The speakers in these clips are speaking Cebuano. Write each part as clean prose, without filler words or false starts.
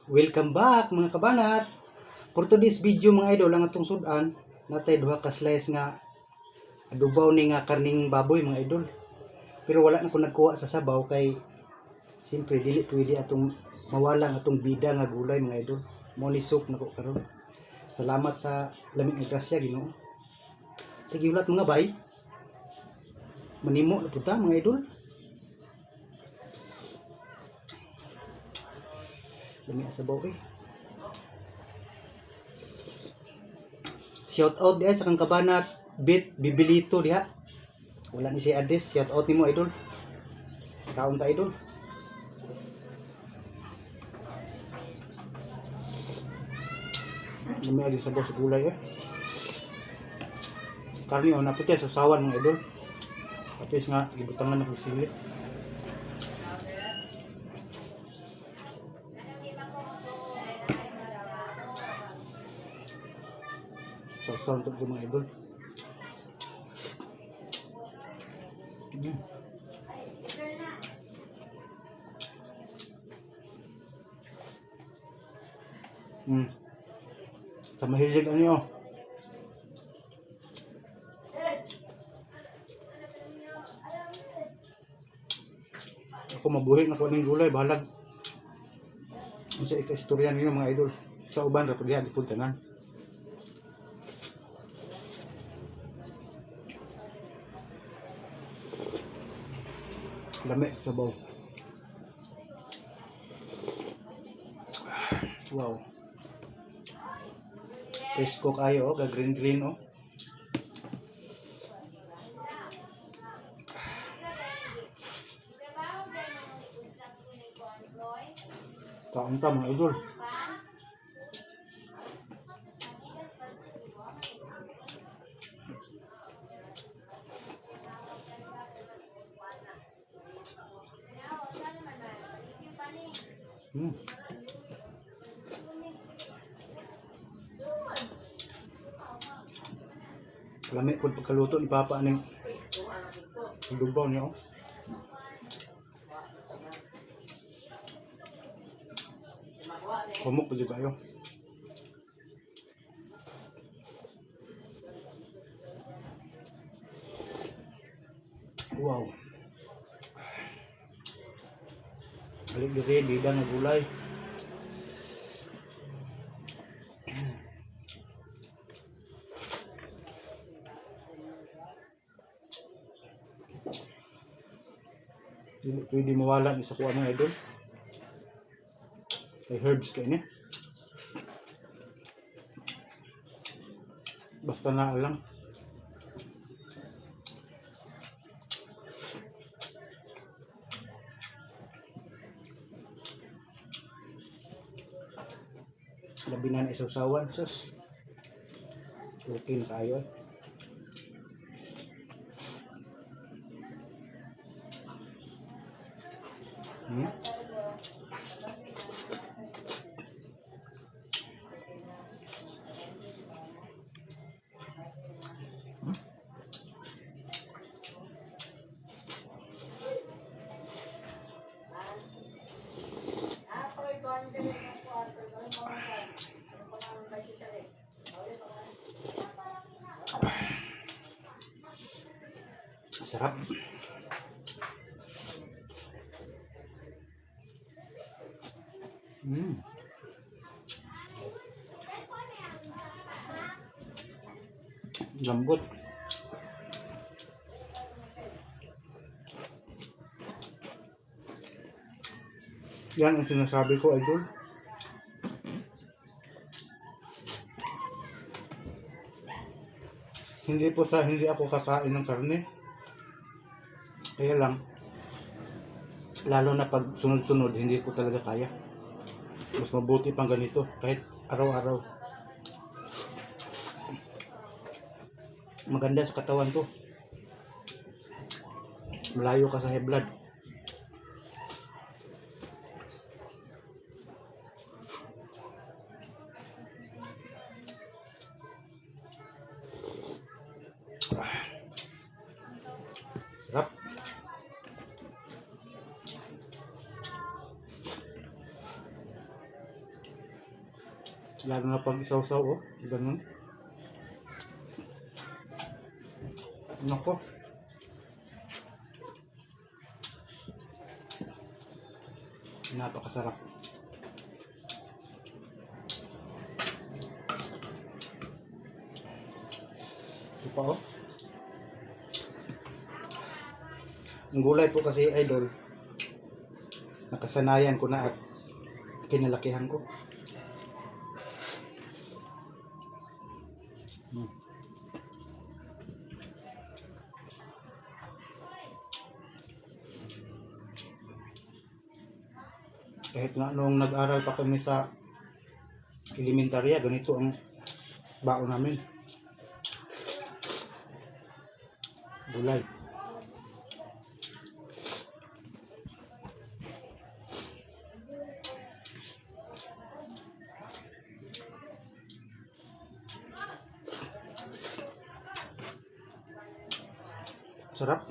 Welcome back, mga kabanat. For today's video, mga idol, ang atong sudan natay duha ka slice nga adobaw ni nga karning baboy, mga idol. Pero wala na ko nagkuha sa sabaw kay siyempre dili pwede atong mawala ang atong bida nga gulay, mga idol. Mo ni soup nako karon. Salamat sa lami nga grasya, Ginoo. Sige, ulat, mga bay. Manimo na pud ta, mga idol. Lami ang sabaw eh. Shout out diha sa kang kabanat Bit Bibilito diha. Wala ni si address. Shout out nimo, idol. Kaon ta, idol. Lami ang sabaw sa gulay eh. Karni oh, naputi sa sawan, mga idol. Patis nga gibutangan ako sili. Sausawan to, mga idol. Sa mahilig ano yun. Ako mabuhi na ko ng gulay, bahalag. Unsa ika-istorya ninyo, mga idol. Sa uban ra pud diha gipud tanan. Lami sabaw. Wow. Presko kayo oh, ga green green oh. Kaon ta, mga idol. Lami po pagkaluto ni Papa ning adobo niya oh. Humok po kayo. Wow. Balik diri, bida nga gulay. Dili pwede mawala ni sa kuha, mga idol. Kay herbs kay ni. Basta na lang. Labi na na isawsawan. Sus. Okay na kayo eh. Sarap. Lambot. Yan ang sinasabi ko, idol. Hindi po sa hindi ako kakain ng karne. Kaya lang, lalo na pag sunod-sunod, hindi ko talaga kaya. Mas mabuti pang ganito, kahit araw-araw. Maganda sa katawan to. Malayo ka sa high blood. Sarap. Lalo na pag isaw-saw, oh. Ganun. Nako. Napakasarap. Ito pa, oh. Ang gulay po kasi, idol, nakasanayan ko na at kinalakihan ko. Kahit nga nung nag-aral pa kami sa elementarya, ganito ang baon namin. Gulay. Sarap.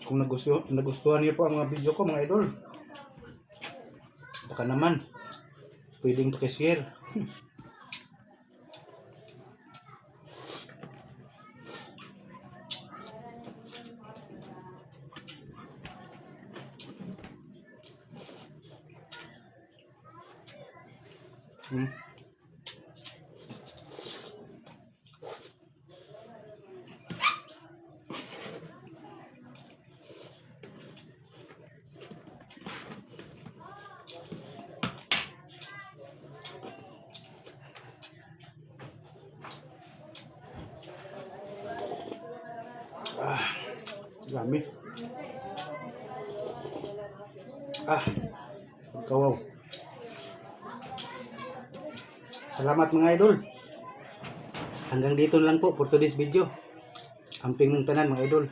Kung nagustuhan niyo po ang mga video ko, mga idol, baka naman pwedeng pakishare. Ah, dami. Ah, kawaw. Salamat, mga idol. Hanggang dito na lang po for today's video. Amping ng tanan, mga idol.